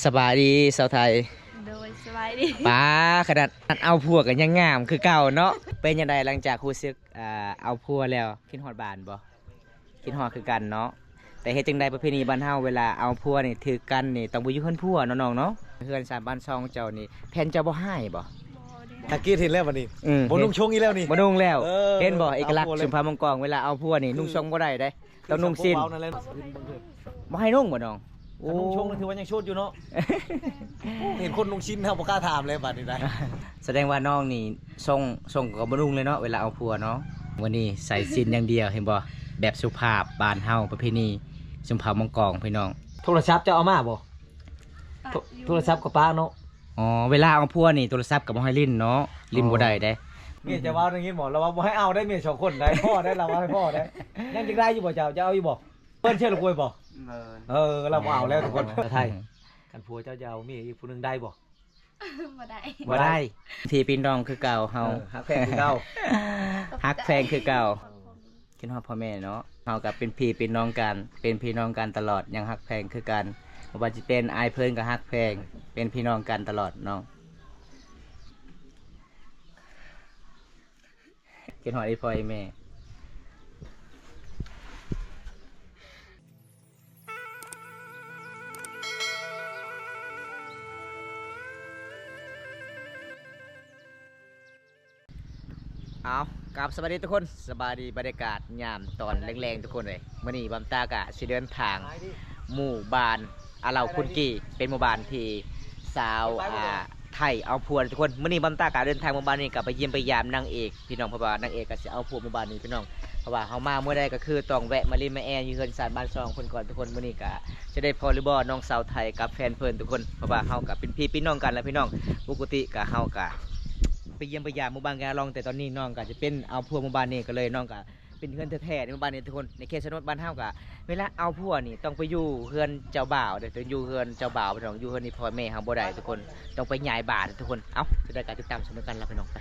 ສະບາຍດີສາວໄທ. ໂດຍ ສະບາຍດີ. ປ້າ ຂະໜາດເອົາຜົວກໍຍັງງາມຄືເກົ່າເນາະ. ເປັນຈັ່ງໃດຫຼັງຈາກຮູ້ສຶກ ອ່າ ເອົາຜົວແລ້ວ ຄິດຮອດບ້ານບໍ່? ຄິດຮອດຄືກັນເນາະ. ແຕ່ເຮັດຈັ່ງໃດ ປະເພນີບ້ານເຮົາ ເວລາເອົາຜົວນີ້ຖືກກັນນີ້ ຕ້ອງໄປຢູ່ເຮືອນຜົວເນາະນ້ອງເນາະ. ເຮືອນຊານບ້ານຊ່ອງເຈົ້ານີ້ ແຟນເຈົ້າບໍ່ຮ້າຍບໍ່? ບໍ່ເດ້. ສັງເກດເຫັນແລ້ວບັດນີ້ ອືມ ບໍ່ນຸ່ງຊົງອີກແລ້ວນີ້ ບໍ່ນຸ່ງແລ້ວ. ເອີ ເຫັນບໍ່ ເອກະລັກຊຸມພາວມັງກອງ ເວລາເອົາຜົວນີ້ ຄື ນຸ່ງຊົງບໍ່ໄດ້ເດ້. ຕ້ອງນຸ່ງສິ້ນ ຄືສັງຄົມເວົ້ານັ້ນແຫຼະ. ບໍ່ໃຫ້ນຸ່ງບໍ່ນ້ອງ? ໂອ້ ຖ້ານຸ່ງຊົງນີ້ຖືວ່າຍັງໂສດຢູ່ເນາະ. ໂອ້ ເຫັນຄົນນຸ່ງສິ້ນເຮົາບໍ່ກ້າຖາມເລີຍບາດນີ້ໄດ໋. ສະແດງວ່ານ້ອງນີ້ຊົງ ຊົງກໍບໍ່ນຸ່ງເລີຍເນາະ ເວລາເອົາຜົວເນາະ. ມື້ນີ້ໃສ່ສິ້ນຢ່າງດຽວ ເຫັນບໍ່ ແບບສຸພາບບ້ານເຮົາ ປະເພນີຊົນເຜົ່າມັງກອງພີ່ນ້ອງ. ໂທລະສັບເຈົ້າເອົາມາບໍ່? ໂທ ໂທລະສັບກໍປະເນາະ. ອໍ ເວລາເອົາຜົວນີ້ໂທລະສັບກໍບໍ່ໃຫ້ຫຼິ້ນເນາະ ຫຼິ້ນບໍ່ໄດ້ເດ້. ອໍ ເມຍຈະເວົ້າໄດ້ຍິນບໍ່? ລາວວ່າບໍ່ໃຫ້ເອົາໄດ້ ເມຍສອງຄົນໄດ້ ພໍໄດ້ ລາວວ່າໃຫ້ພໍໄດ້. ຍັງຢາກໄດ້ຢູ່ບໍ່ເຈົ້າ? ຈະເອົາຢູ່ບໍ່? ເພິ່ນເຊື່ອລະກວຍບໍ່? ເອີ ລາວບໍ່ເອົາແລ້ວທຸກຄົນ. ໄທ ຄັນຜົວເຈົ້າຈະເອົາເມຍອີກຜູ້ໜຶ່ງໄດ້ບໍ່? ບໍ່ໄດ້ ບໍ່ໄດ້. ພີ່ພີ່ນ້ອງຄືເກົ່າເຮົາ ເອີ ຮັກແພງຄືເກົ່າ ຮັກແພງຄືເກົ່າ. ຄິດຮອດພໍ່ແມ່ເນາະ. ເຮົາກໍເປັນພີ່ເປັນນ້ອງກັນ ເປັນພີ່ນ້ອງກັນຕະຫຼອດ ຍັງຮັກແພງຄືກັນ. ບໍ່ວ່າຊິເປັນອ້າຍເພິ່ນກໍຮັກແພງ ເປັນພີ່ນ້ອງກັນຕະຫຼອດນ້ອງ. ຄິດຮອດອີ່ພໍ່ອີ່ແມ່. ເອົາ ກາບສະບາຍດີທຸກຄົນ ສະບາຍດີ. ບັນຍາກາດຍາມຕອນແລງໆ ທຸກຄົນເອີຍ. ມື້ນີ້ບຳຕາກະຊິເດີນທາງໝູ່ບ້ານອາເລົາກຸນກີ ເປັນໝູ່ບ້ານທີ່ສາວ ອ່າ ໄທເອົາຜົວທຸກຄົນ. ມື້ນີ້ບຳຕາກະເດີນທາງໝູ່ບ້ານນີ້ ກະໄປຢ້ຽມໄປຢາມນາງເອກ ພີ່ນ້ອງ ເພາະວ່ານາງເອກກໍຊິເອົາຜົວໝູ່ບ້ານນີ້ພີ່ນ້ອງ. ເພາະວ່າເຮົາມາມື້ໃດກໍຄືຕ້ອງແວະມາຫຼິ້ນມາແອຢູ່ເຮືອນຊານບ້ານຊ່ອງເພິ່ນກ່ອນທຸກຄົນ. ມື້ນີ້ກໍຈະໄດ້ພໍຫຼືບໍ່ ນ້ອງສາວໄທກັບແຟນເພິ່ນທຸກຄົນ ເພາະວ່າເຮົາກໍເປັນພີ່ເປັນນ້ອງກັນແຫຼະພີ່ນ້ອງ. ປົກກະຕິກໍເຮົາກໍໄປຢ້ຽມໄປຢາມໝູ່ບ້ານແກງອາລອງ ແຕ່ຕອນນີ້ນ້ອງກໍຈະເປັນເອົາຜົວໝູ່ບ້ານນີ້ ກໍເລີຍນ້ອງກໍເປັນເຮືອນແທ້ໆໃນໝູ່ບ້ານນີ້ທຸກຄົນ. ໃນເຂດຊົນນະບົດບ້ານເຮົາກໍເວລາເອົາຜົວນີ້ຕ້ອງໄປຢູ່ເຮືອນເຈົ້າບ່າວເດ້ ຕ້ອງຢູ່ເຮືອນເຈົ້າບ່າວພີ່ນ້ອງ ຢູ່ເຮືອນອີ່ພໍ່ແມ່ເຮົາບໍ່ໄດ້ທຸກຄົນ ຕ້ອງໄປຍ້າຍບ້ານທຸກຄົນ. ເອົ້າ ຈະໄດ້ກໍຕິດຕາມຊົມນຳກັນລະພີ່ນ້ອງ. ໄປ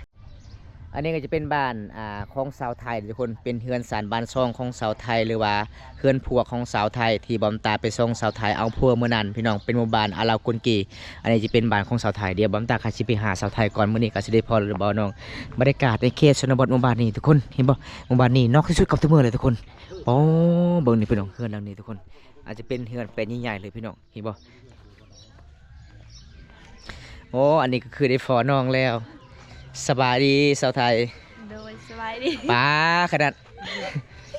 ອັນນີ້ກໍຈະເປັນບ້ານ ອ່າ ຂອງຊາວໄທທຸກຄົນ ເປັນເຮືອນຊານບ້ານຊ່ອງຂອງຊາວໄທ ຫຼືວ່າເຮືອນຜົວຂອງຊາວໄທ ທີ່ບອມຕາໄປສົ່ງຊາວໄທເອົາຜົວມື້ນັ້ນພີ່ນ້ອງ ເປັນໝູ່ບ້ານອາລາວກຸນກີ. ອັນນີ້ຈະເປັນບ້ານຂອງຊາວໄທ. ດຽວບອມຕາກໍຊິໄປຫາຊາວໄທກ່ອນ ມື້ນີ້ກໍຊິໄດ້ພໍຫຼືບໍ່ນ້ອງ. ບັນຍາກາດໃນເຂດຊົນນະບົດໝູ່ບ້ານນີ້ທຸກຄົນ ເຫັນບໍ່? ໝູ່ບ້ານນີ້ນອກທີ່ສຸດກັບທຸກມື້ເລີຍທຸກຄົນ. ໂອ້ ເບິ່ງນີ້ພີ່ນ້ອງ ເຮືອນຫຼັງນີ້ທຸກຄົນ ອາດຈະເປັນເຮືອນແປນໃຫຍ່ໆເລີຍພີ່ນ້ອງ. ເຫັນບໍ່? ໂອ້ ອັນນີ້ກໍຄືໄດ້ພໍ້ນ້ອງແລ້ວ. ສະບາຍດີສາວໄທ. ໂດຍ ສະບາຍດີ. ປ້າ ຂະໜາດ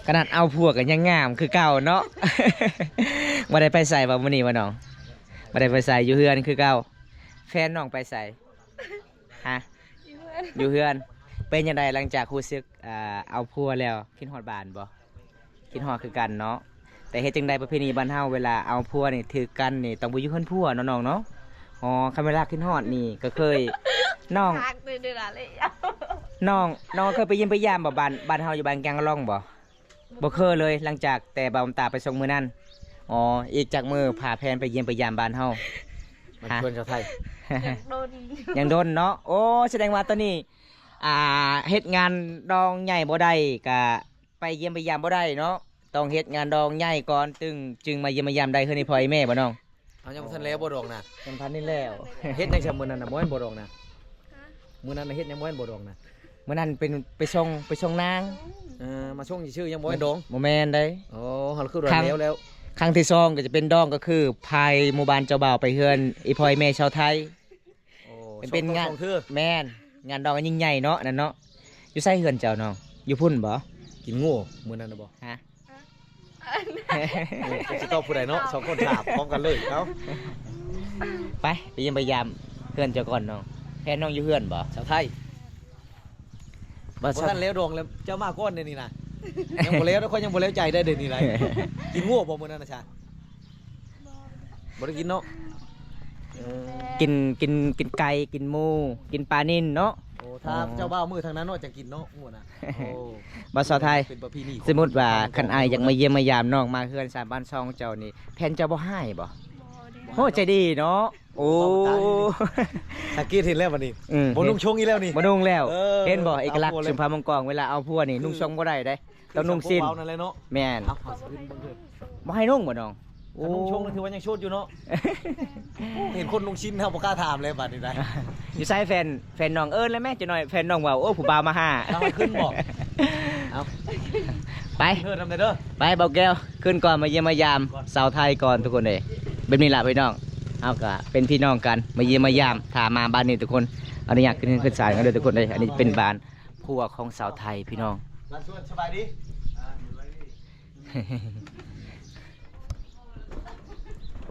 ຂະໜາດເອົາຜົວກໍຍັງງາມຄືເກົ່າເນາະ. ບໍ່ໄດ້ໄປໃສບໍ່ມື້ນີ້ບໍ່ນ້ອງ? ບໍ່ໄດ້ໄປໃສ ຢູ່ເຮືອນຄືເກົ່າ. ແຟນນ້ອງໄປໃສ? ຮະ? ຢູ່ເຮືອນ ຢູ່ເຮືອນ. ເປັນຈັ່ງໃດຫຼັງຈາກຮູ້ສຶກ ອ່າ ເອົາຜົວແລ້ວ ຄິດຮອດບ້ານບໍ່? ຄິດຮອດຄືກັນເນາະ. ແຕ່ເຮັດຈັ່ງໃດ ປະເພນີບ້ານເຮົາ ເວລາເອົາຜົວນີ້ຖືກກັນນີ້ ຕ້ອງໄປຢູ່ເຮືອນຜົວເນາະນ້ອງເນາະ. ອໍ ຄັນເວລາຄິດຮອດນີ້ກໍເຄີຍ ນ້ອງ ຮັກເດີ ເດີລະເລ. ນ້ອງ ນ້ອງເຄີຍໄປຢ້ຽມໄປຢາມບໍ່ ບ້ານ ບ້ານເຮົາຢູ່ບ້ານແກງອາລອງບໍ່? ບໍ່ເຄີຍເລີຍ ຫຼັງຈາກແຕ່ບ່າວຕາໄປສົ່ງມື້ນັ້ນ. ອໍ ອີກຈັກມື້ພາແຟນໄປຢ້ຽມໄປຢາມບ້ານເຮົາ? ມັນ ຮະ? ເພື່ອນຊາວໄທ ຍັງດົນ ຍັງດົນເນາະ. ໂອ້ ສະແດງວ່າຕອນນີ້ ອ່າ ເຮັດງານດອງໃຫຍ່ບໍ່ໄດ້ ກະໄປຢ້ຽມໄປຢາມບໍ່ໄດ້ເນາະ. ຕ້ອງເຮັດງານດອງໃຫຍ່ກ່ອນ ຈຶ່ງ ຈຶ່ງມາຢ້ຽມມາຢາມໄດ້. ເຮືອນອີ່ພໍ່ອີ່ແມ່ບໍ່ນ້ອງ? ເຮົາຍັງບໍ່ທັນແລ້ວບໍ່ດອງນະ. ຍັງບໍ່ທັນນີ້ແລ້ວ. ເຮັດຫຍັງຊະມື້ນັ້ນນະ ບໍ່ແມ່ນບໍ່ດອງນະ? ມື້ນັ້ນນະເຮັດຫຍັງ ບໍ່ແມ່ນບໍ່ດອງນະ? ມື້ນັ້ນເປັນໄປສົ່ງ ໄປສົ່ງນາງ. ເອີ ມາສົ່ງຊື່ໆ ຍັງບໍ່ແມ່ນດອງ? ບໍ່ແມ່ນໃດ. ອໍ ເຮົາຄືວ່າແລ້ວແລ້ວ. ຄັ້ງທີ່ສອງກໍຈະເປັນດອງ ກໍຄືພາໝູ່ບ້ານເຈົ້າບ່າວໄປເຮືອນອີ່ພໍ່ອີ່ແມ່ຊາວໄທ. ໂອ້ ເປັນ ເປັນງານ ແມ່ນ ງານດອງອັນຍິ່ງໃຫຍ່ເນາະ ອັນນັ້ນເນາະ. ຢູ່ໃສເຮືອນເຈົ້ານ້ອງ? ຢູ່ພຸ້ນບໍ່? ກິນງົວມື້ນັ້ນນະບໍ່? ຮະ? ເອີ ຈັກຊິຕອບຜູ້ໃດເນາະ ສອງຄົນຖາມພ້ອມກັນເລີຍ. ເອົ້າ ໄປ ໄປຢ້ຽມໄປຢາມເຮືອນເຈົ້າກ່ອນນ້ອງ. ແຟນນ້ອງຢູ່ເຮືອນບໍ່? ສາວໄທ. ບໍ່ ບໍ່ທັນແລ້ວດອງແລ້ວ ເຈົ້າມາກ່ອນເດນີ້ນະ. ຍັງບໍ່ແລ້ວ ຂ້ອຍຍັງບໍ່ແລ້ວໃຈໄດ້ເດນີ້ນະ. ກິນງົວບໍ່ມື້ນັ້ນນະຊາ? ບໍ່ໄດ້ກິນເນາະ. ເອີ ກິນ ກິນ ກິນໄກ່ ກິນໝູ ກິນປານິນເນາະ. ໂອ້ ຖ້າ ອໍ ເຈົ້າບ່າວມື້ທາງນັ້ນເນາະ ຈະກິນເນາະ ງົວນະ. ໂອ້ ບໍ່ ສາວໄທ ເປັນປະເພນີ ສົມມຸດວ່າ ຂອງ ຄັນອ້າຍຢາກມາຢ້ຽມມາຢາມນ້ອງ ມາເຮືອນຊານບ້ານຊ່ອງເຈົ້ານີ້ ແຟນເຈົ້າບໍ່ຮ້າຍບໍ່? ບໍ່ເດ້. ໂອ້ ໃຈດີເນາະ. ໂອ້ ສັງເກດເຫັນແລ້ວບັດນີ້ ອືມ ບໍ່ນຸ່ງຊົງອີກແລ້ວນີ້ ບໍ່ນຸ່ງແລ້ວ. ເອີ ເຫັນບໍ່ ເອກະລັກຊຸມພາວມັງກອງ ເວລາເອົາຜົວນີ້ ອືມ ນຸ່ງຊົງບໍ່ໄດ້ເດ້ ຕ້ອງນຸ່ງສິ້ນ. ຄືສັງຄົມເວົ້ານັ້ນແຫຼະເນາະ. ແມ່ນ. ເອົາ ເອົາ ບໍ່ໃຫ້ນຸ່ງບໍ່ນ້ອງ? ໂອ້ ຄັນນຸ່ງຊົງນີ້ຖືວ່າຍັງໂສດຢູ່ເນາະ. ໂອ້ ເຫັນຄົນນຸ່ງຊິນເຮົາບໍ່ກ້າຖາມເລີຍບາດນີ້ໄດ໋. ຢູ່ໃສແຟນ ແຟນນ້ອງ ເອີ້ນແລ້ວແມ່ ຈັກໜ້ອຍແຟນນ້ອງເວົ້າ ໂອ້ ຜູ້ບ່າວມາຫາ ລາວໃຫ້ຂຶ້ນບໍ່? ເອົາ ໄປ ເດີນຳເດີ ໄປ ບ່າວແກ້ວ ຂຶ້ນກ່ອນ ມາຢ້ຽມມາຢາມ ກ່ອນ ສາວໄທກ່ອນທຸກຄົນເອີຍ. ແບບນີ້ລະພີ່ນ້ອງ ເຮົາກະເປັນພີ່ນ້ອງກັນ ມາຢ້ຽມມາຢາມ ຖ້າມາບ້ານນີ້ທຸກຄົນ ອະນຸຍາດຂຶ້ນເຮືອນຂຶ້ນຊານກັນເດີທຸກຄົນເອີຍ. ອັນນີ້ເປັນບ້ານ ຜົວຂອງສາວໄທພີ່ນ້ອງ. ຫຼານສວນ ສະບາຍດີ.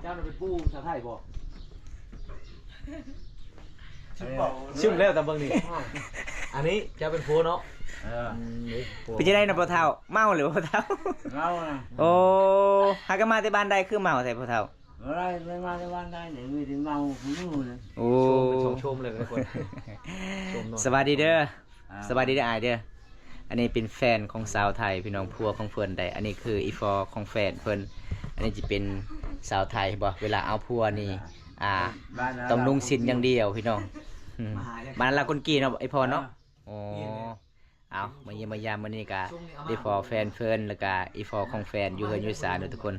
ເຈົ້ານັ້ນເປັນປູ່ສາວໄທບໍ່? ຊຶ້ມແລ້ວຕາເບິ່ງນີ້. ອັນນີ້ເຈົ້າເປັນຜົວເນາະ. ເອີ ເປັນຈັ່ງໃດນະພໍ່ເຖົ້າ? ເມົາຫຼືບໍ່ພໍ່ເຖົ້າ? ເມົານະ. ໂອ້ ຫາກະມາແຕ່ບ້ານໃດຄືເມົາແທ້ພໍ່ເຖົ້າ? ບໍ່ໄດ້ ໄປມາແຕ່ບ້ານໃດນີ້ ມີແຕ່ເມົາຜູ້ຢູ່ນະ. ໂອ້ ໂຊມເປັນສອງໂຊມເລີຍທຸກຄົນ. ໂຊມໜ້ອຍ ສະບາຍດີເດີ. ອ່າ ສະບາຍດີເດີອ້າຍເດີ. ອັນນີ້ເປັນແຟນຂອງສາວໄທພີ່ນ້ອງ ຜົວຂອງເພິ່ນໄດ໋. ອັນນີ້ຄືອີ່ພໍ່ຂອງແຟນເພິ່ນ ອັນນີ້ຈະເປັນສາວໄທບໍ່ ເວລາເອົາຜົວນີ້ ອ່າ ຕ້ອງນຸ່ງສິ້ນຢ່າງດຽວພີ່ນ້ອງ. ອືມ ບ້ານລາວກຸນກີເນາະ ອີ່ພໍ່ເນາະ. ອໍ ເອົາ ມາຢ້ຽມມາຢາມມື້ນີ້ກະໄດ້ພໍ້ແຟນເພິ່ນ ແລ້ວກະອີ່ພໍ່ຂອງແຟນຢູ່ເຮືອນຢູ່ຊານເນາະທຸກຄົນ.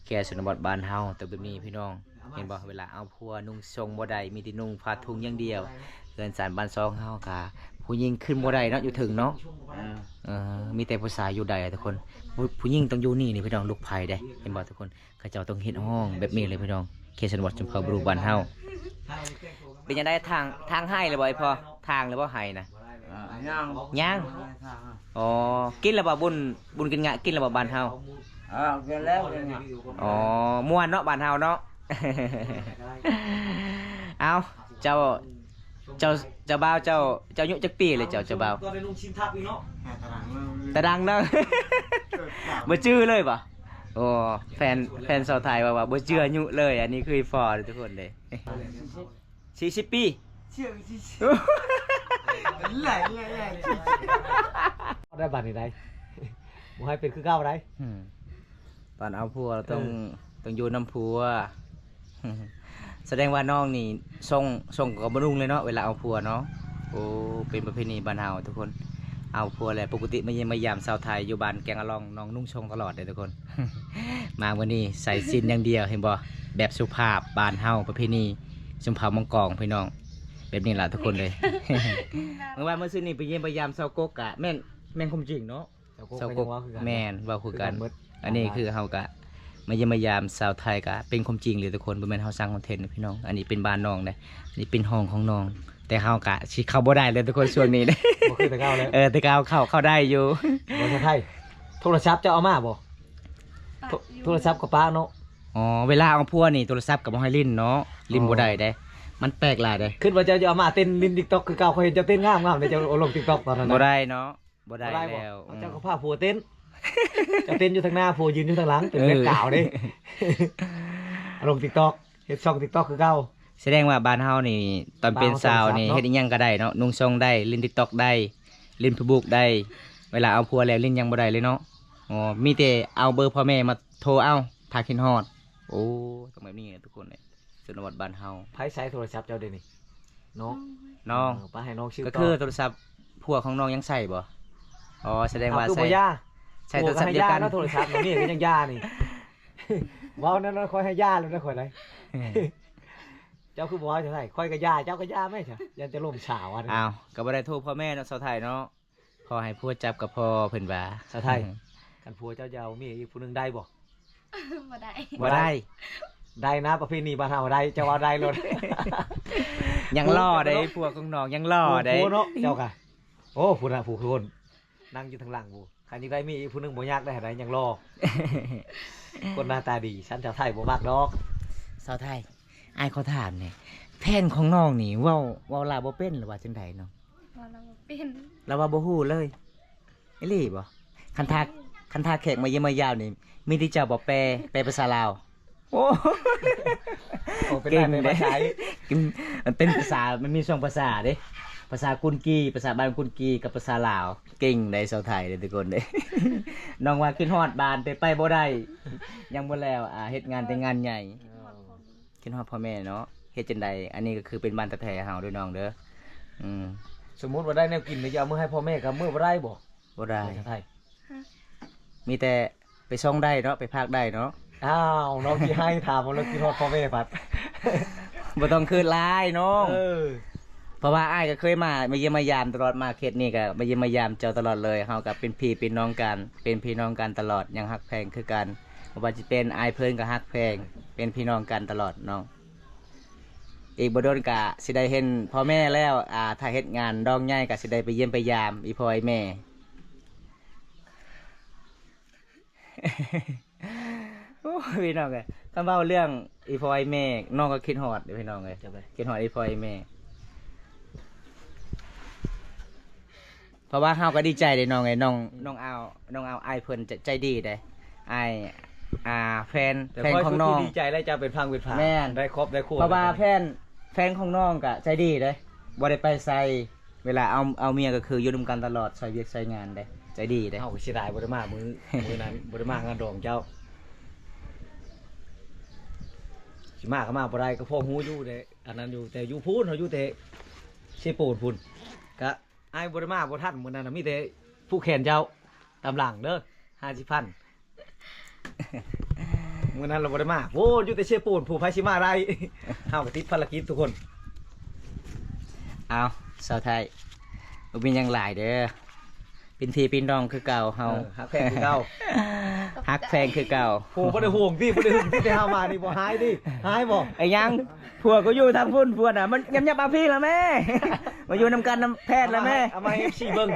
ແຄ່ຊົນນະບົດບ້ານເຮົາຕ້ອງແບບນີ້ພີ່ນ້ອງ. ເຫັນບໍ່ ເວລາເອົາຜົວນຸ່ງຊົງບໍ່ໄດ້ ມີແຕ່ນຸ່ງຜ້າທຸງຢ່າງດຽວ. ເຮືອນຊານບ້ານຊ່ອງເຮົາກະຜູ້ຍິງຂຶ້ນບໍ່ໄດ້ເນາະ ຢູ່ເທິງເນາະ. ເອີ ເອີ ມີແຕ່ຜູ້ຊາຍຢູ່ໄດ້ທຸກຄົນ. ຜູ້ ຜູ້ຍິງຕ້ອງຢູ່ນີ້ນີ້ພີ່ນ້ອງ ລູກໃຜເດ້ ເຫັນບໍ່ທຸກຄົນ. ເຂົາເຈົ້າຕ້ອງເຮັດຫ້ອງແບບນີ້ເລີຍພີ່ນ້ອງ ເຂດຊົນນະບົດຊົນເຜົ່າບຣູບ້ານເຮົາ. ເປັນຈັ່ງໃດ ທາງ ທາງໄຮ່ແລ້ວບໍ່ ໄອ້ພໍ່? ທາງແລ້ວບໍ່ໄຮ່ນະ? ອ່າ ຍັງ ຍັງ. ອໍ ກິນແລ້ວບໍ່? ບຸນ ບຸນກິນງະ ກິນແລ້ວບໍ່ບ້ານເຮົາ? ອ່າ ກິນແລ້ວ ກິນງະ. ອໍ ມ່ວນເນາະ ບ້ານເຮົາເນາະ. ເອົ້າ ເຈົ້າ ເຈົ້າ ເຈົ້າບ່າວ ເຈົ້າ ເຈົ້າອາຍຸຈັກປີແລ້ວເຈົ້າ ເຈົ້າບ່າວ? ຕາດັງເນາະ ບໍ່ຈື່ເລີຍບໍ່? ໂອ້ ແຟນ ແຟນຊາວໄທວ່າ ວ່າບໍ່ຈື່ອາຍຸເລີຍ. ອັນນີ້ຄືອີ່ພໍ່ເດີທຸກຄົນເດ້. ສີ່ສິບປີ ໄດ້ບາດນີ້ໄດ້ ບໍ່ໃຫ້ເປັນຄືເກົ່າໄດ້. ອືມ ຕອນເອົາຜົວຕ້ອງ ເອີ ຕ້ອງຢູ່ນຳຜົວ. ສະແດງວ່ານ້ອງນີ້ຊົງ ຊົງກໍບໍ່ນຸ່ງເລີຍເນາະ ເວລາເອົາຜົວເນາະ. ໂອ້ ເປັນປະເພນີບ້ານເຮົາທຸກຄົນ. ເອົາຜົວແລ້ວ ປົກກະຕິມາຢ້ຽມມາຢາມສາວໄທຢູ່ບ້ານແກງອະລ່ອງ ນ້ອງນຸ່ງຊົງຕະຫຼອດເດ້ທຸກຄົນ. ມາມື້ນີ້ໃສ່ສິ້ນຢ່າງດຽວ ເຫັນບໍ່? ແບບສຸພາບບ້ານເຮົາ ປະເພນີຊົນເຜົ່າມັງກອງພີ່ນ້ອງ ແບບນີ້ລະທຸກຄົນເລີຍ. ເມື່ອວານມື້ຊືນນີ້ໄປຢ້ຽມໄປຢາມຊາວກົກກະແມ່ນ ແມ່ນຄວາມຈິງເນາະ. ຊາວກົກ ຊາວກົກ ກໍຍັງເວົ້າຄືກັນ ແມ່ນ ເວົ້າຄືກັນ ຄືກັນໝົດ. ອັນນີ້ຄືເຮົາກະມາຢ້ຽມມາຢາມສາວໄທກະເປັນຄວາມຈິງເລີຍທຸກຄົນ ບໍ່ແມ່ນເຮົາສ້າງຄອນເທັນພີ່ນ້ອງ. ອັນນີ້ເປັນບ້ານນ້ອງເດ້ ອັນນີ້ເປັນຫ້ອງຂອງນ້ອງ ແຕ່ເຮົາກະຊິເຂົ້າບໍ່ໄດ້ເລີຍທຸກຄົນ ຊ່ວງນີ້ເດ້. ບໍ່ຄືແຕ່ເກົ່າແລ້ວ. ເອີ ແຕ່ເກົ່າເຂົ້າ ເຂົ້າໄດ້ຢູ່. ບໍ່ຊາວໄທ ໂທລະສັບເຈົ້າເອົາມາບໍ່? ປະຢູ່ ໂທລະສັບກໍປະເນາະ. ອໍ ເວລາເອົາຜົວນີ້ໂທລະສັບກໍບໍ່ໃຫ້ຫຼິ້ນເນາະ ຫຼິ້ນບໍ່ໄດ້ເດ້ ມັນແປກຫຼາຍເດ້. ຄິດວ່າເຈົ້າຈະເອົາມາເຕັ້ນຫຼິ້ນຕິກຕັອກຄືເກົ່າ ຂ້ອຍເຫັນເຈົ້າເຕັ້ນງາມໆເດ້ ເຈົ້າລົງຕິກຕັອກຕອນນັ້ນນະ. ບໍ່ໄດ້ເນາະ. ບໍ່ໄດ້ແລ້ວ. ບໍ່ໄດ້ແລ້ວ. ອືມ ເຈົ້າກໍພາຜົວເຕັ້ນ ເຈົ້າເຕັ້ນຢູ່ທາງໜ້າ ຜົວຢືນຢູ່ທາງຫຼັງ ເປັນແບັກກຣາວເດ້. ລົງຕິກຕັອກ ເຮັດຊ່ອງຕິກຕັອກຄືເກົ່າ. ສະແດງວ່າບ້ານເຮົານີ້ ຕອນເປັນສາວນີ້ ເຮັດອີ່ຫຍັງກໍໄດ້ເນາະ ນຸ່ງຊົງໄດ້ ຫຼິ້ນຕິກຕັອກໄດ້ ຫຼິ້ນເຟສບຸກໄດ້. ເວລາເອົາຜົວແລ້ວຫຼິ້ນຫຍັງບໍ່ໄດ້ເລີຍເນາະ. ອໍ ມີແຕ່ເອົາເບີພໍ່ແມ່ມາໂທເອົາ ຖ້າຄິດຮອດ. ໂອ້ ຕ້ອງແບບນີ້ແຫຼະທຸກຄົນເອີຍ. ຊົນນະບົດບ້ານເຮົາ. ໃຜໃຊ້ໂທລະສັບເຈົ້າດຽວນີ້? ນ້ອງ ນ້ອງ. ເອີ ປະໃຫ້ນ້ອງຊື່ ກໍຄືໂທລະສັບຜົວຂອງນ້ອງຍັງໃຊ້ບໍ່? ອໍ ສະແດງວ່າໃຊ້ ໃຊ້ໂທລະສັບດຽວກັນ. ໂທລະສັບນີ້ກໍຍັງຢ່ານີ້ ເວົ້ານັ້ນຂ້ອຍໃຫ້ຢ່າແລ້ວນະຂ້ອຍໄດ. ເຈົ້າຄືບໍ່ເວົ້າຈັ່ງໃດ? ຂ້ອຍກໍຢ່າ ເຈົ້າກໍຢ່າແມ່ຊະ ຢ້ານຈະລົ້ມສາວ. ອ້າວ ກໍບໍ່ໄດ້ໂທພໍ່ແມ່ເນາະ ສາວໄທເນາະ. ຂໍໃຫ້ຜົວຈັບກໍພໍ ເພິ່ນວ່າ. ສາວໄທ ຄັນຜົວເຈົ້າຢາກເອົາເມຍອີກຜູ້ໜຶ່ງໄດ້ບໍ່? ບໍ່ໄດ້ ບໍ່ໄດ້. ໄດ້ນະ ປະເພນີບ້ານເຮົາໄດ້ ເຈົ້າເວົ້າໄດ້ໂລດ. ຍັງຫຼໍ່ເດ້ ຜົວຂອງນ້ອງຍັງຫຼໍ່ເດ້ ຜົວເນາະ ເຈົ້າກະ. ໂອ້ ພຸ້ນນະ ຜູ້ຄົນນັ່ງຢູ່ທາງຫຼັງພຸ້ນ. ຄັນຢາກໄດ້ເມຍອີກຜູ້ໜຶ່ງບໍ່ຍາກໄດ້ ໃດຍັງຫຼໍ່ ຄົນໜ້າຕາດີ ຊັ້ນສາວໄທບໍ່ມັກດອກ. ສາວໄທ ອ້າຍຂໍຖາມແດ່ ແຟນຂອງນ້ອງນີ້ເວົ້າ ເວົ້າລາວບໍ່ເປັນ ຫຼືວ່າຈັ່ງໃດນ້ອງ? ເວົ້າລາວບໍ່ເປັນ. ລາວເວົ້າບໍ່ຮູ້ເລີຍ. ອີ່ຫຼີບໍ່? ຄັນຖ້າ ຄັນຖ້າແຂກມາຢ້ຽມມາຢາມນີ້ ມີແຕ່ເຈົ້າບໍ່ແປ ແປພາສາລາວ. ໂອ້ ເປັນໄດ້ ເກັ່ງເດ້ ພາສາ ເປັນ ມັນເປັນພາສາ ມັນມີສອງພາສາເດ້ ພາສາກຸນກີ ພາສາບ້ານກຸນກີ ກັບພາສາລາວ. ເກັ່ງໄດ໋ ສາວໄທເດ້ທຸກຄົນເດ້. ນ້ອງວ່າຄິດຮອດບ້ານ ແຕ່ໄປບໍ່ໄດ້ ຍັງບໍ່ແລ້ວ ອ່າ ເຮັດງານແຕ່ງານໃຫຍ່. ຄິດຮອດພໍ່ແມ່ເນາະ ເຮັດຈັ່ງໃດ? ອັນນີ້ກໍຄືເປັນບ້ານແທ້ໆເຮົາເດີນ້ອງເດີ. ອືມ ສົມມຸດວ່າໄດ້ແນວກິນແລ້ວ ຈະເອົາເມືອໃຫ້ພໍ່ແມ່ ກໍເມືອບໍ່ໄດ້ບໍ່? ບໍ່ໄດ້. ມີແຕ່ໄປສົ່ງໄດ້ເນາະ ໄປຝາກໄດ້ເນາະ. ອ້າວ ນ້ອງຊິໄຫ້ ຖາມວ່າລາວຄິດຮອດພໍ່ແມ່ພັດ ບໍ່ຕ້ອງຄຶດຫຼາຍນ້ອງ ເອີ ເພາະວ່າອ້າຍກໍເຄີຍມາ ມາຢ້ຽມມາຢາມຕະຫຼອດ ມາເຂດນີ້ກໍມາຢ້ຽມມາຢາມເຈົ້າຕະຫຼອດເລີຍ. ເຮົາກໍເປັນພີ່ເປັນນ້ອງກັນ ເປັນພີ່ນ້ອງກັນຕະຫຼອດ ຍັງຮັກແພງຄືກັນ. ບໍ່ວ່າຊິເປັນອ້າຍເພິ່ນກໍຮັກແພງ ເປັນພີ່ນ້ອງກັນຕະຫຼອດນ້ອງ. ອີກບໍ່ດົນກະຊິໄດ້ເຫັນພໍ່ແມ່ແລ້ວ ອາ ຖ້າເຮັດງານດອງໃຫຍ່ກະຊິໄດ້ໄປຢ້ຽມໄປຢາມອີ່ພໍ່ອີ່ແມ່. ໂອ້ຍ ພີ່ນ້ອງເອີຍ ຄັນເວົ້າເລື່ອງອີ່ພໍ່ອີ່ແມ່ ນ້ອງກໍຄິດຮອດເດ້ພີ່ນ້ອງເອີຍ ຈະໄປ ຄິດຮອດອີ່ພໍ່ອີ່ແມ່. ເພາະວ່າເຮົາກໍດີໃຈເດ້ນ້ອງເອີຍ ນ້ອງ ນ້ອງອາວ ນ້ອງອາວອ້າຍເພິ່ນໃຈ ໃຈດີເດ້ ອ້າຍ ອ່າ ແຟນ ແຕ່ ແຟນຂອງນ້ອງ ຂ້ອຍຜູ້ທີ່ດີໃຈແລ້ວ ເຈົ້າເປັນພັງເປັນຜາ ແມ່ນ ໄດ້ຄອບໄດ້ຄົວ ເພາະວ່າແຟນ ແຟນຂອງນ້ອງກໍໃຈດີເດ້ ບໍ່ໄດ້ໄປໃສ ເວລາເອົາ ເອົາເມຍກໍຄືຢູ່ນຳກັນຕະຫຼອດ ຊ່ອຍວຽກຊ່ອຍງານເດ້ ໃຈດີເດ້. ເຮົາກໍເສຍດາຍບໍ່ໄດ້ມາມື້ ມື້ນັ້ນ ບໍ່ໄດ້ມາງານດອງເຈົ້າ ຊິມາກໍມາບໍ່ໄດ້ ກໍພໍຮູ້ຢູ່ເດ້ ອັນນັ້ນຢູ່ ແຕ່ຢູ່ພຸ້ນ ເຮົາຢູ່ແຕ່ເຊໂປນພຸ້ນ ກະ ອ້າຍບໍ່ໄດ້ມາບໍ່ທັນມື້ນັ້ນນະ ມີແຕ່ຜູກແຂນເຈົ້າຕາມຫຼັງເດີ ຫ້າສິບພັນ ມື້ນັ້ນລາວບໍ່ໄດ້ມາ ໂອ້ ຢູ່ແຕ່ເຊໂປນ ຜູ້ໃຜຊິມາໄດ້ ເຮົາກໍຕິດພາລະກິດທຸກຄົນ. ເອົາ ສາວໄທ ບໍ່ມີຫຍັງຫຼາຍເດີ ເປັນພີ່ເປັນນ້ອງຄືເກົ່າເຮົາ ເອີ ຮັກແພງຄືເກົ່າ ຮັກແພງຄືເກົ່າ. ໂອ້ ບໍ່ໄດ້ຫ່ວງຕິ ບໍ່ໄດ້ຫຶງຕິ ແຕ່ເຮົາມານີ້ບໍ່ຮ້າຍຕິ ຮ້າຍບໍ່? ໄອ້ຫຍັງ ຜົວກໍຢູ່ທາງພຸ້ນ ຜົວນະ ມັນຫຍັບໆ ເອົາພີ້ລະແມ່ ມາຢູ່ນຳກັນນຳແພດລະແມ່ ເອົາມາໃຫ້ ເອົາມາໃຫ້ເອັຟຊີເບິ່ງ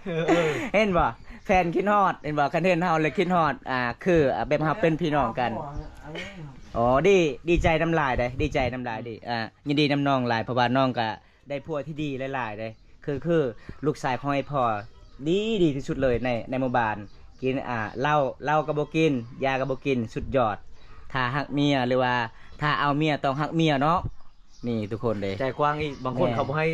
ເອີ ເອີ ເຫັນບໍ່ ແຟນຄິດຮອດ ເຫັນບໍ່ ຄັນເຫັນເຮົາແລ້ວຄິດຮອດ ອ່າ ຄື ອ່າ ແບບເຮົາເປັນພີ່ນ້ອງກັນ. ອໍ ດີ ດີໃຈນຳຫຼາຍເດ້ ດີໃຈນຳຫຼາຍ ດີ ອ່າ ຍິນດີນຳນ້ອງຫຼາຍ ເພາະວ່ານ້ອງກະ ໄດ້ຜົວທີ່ດີຫຼາຍໆເດ້ ຄື ຄືລູກຊາຍຂອງໄອ້ພໍ່ ດີ ດີທີ່ສຸດເລີຍໃນ ໃນໝູ່ບ້ານ ກິນ ອ່າ ເຫຼົ້າ ເຫຼົ້າກໍບໍ່ກິນ ຢາກໍບໍ່ກິນ ສຸດຍອດ. ຖ້າຮັກເມຍ ຫຼືວ່າຖ້າເອົາເມຍຕ້ອງຮັກເມຍເນາະ ນີ້ທຸກຄົນເດ້ ໃຈກວ້າງອີກ ບາງຄົນ ແມ່ນ ເຂົາບໍ່ໃຫ້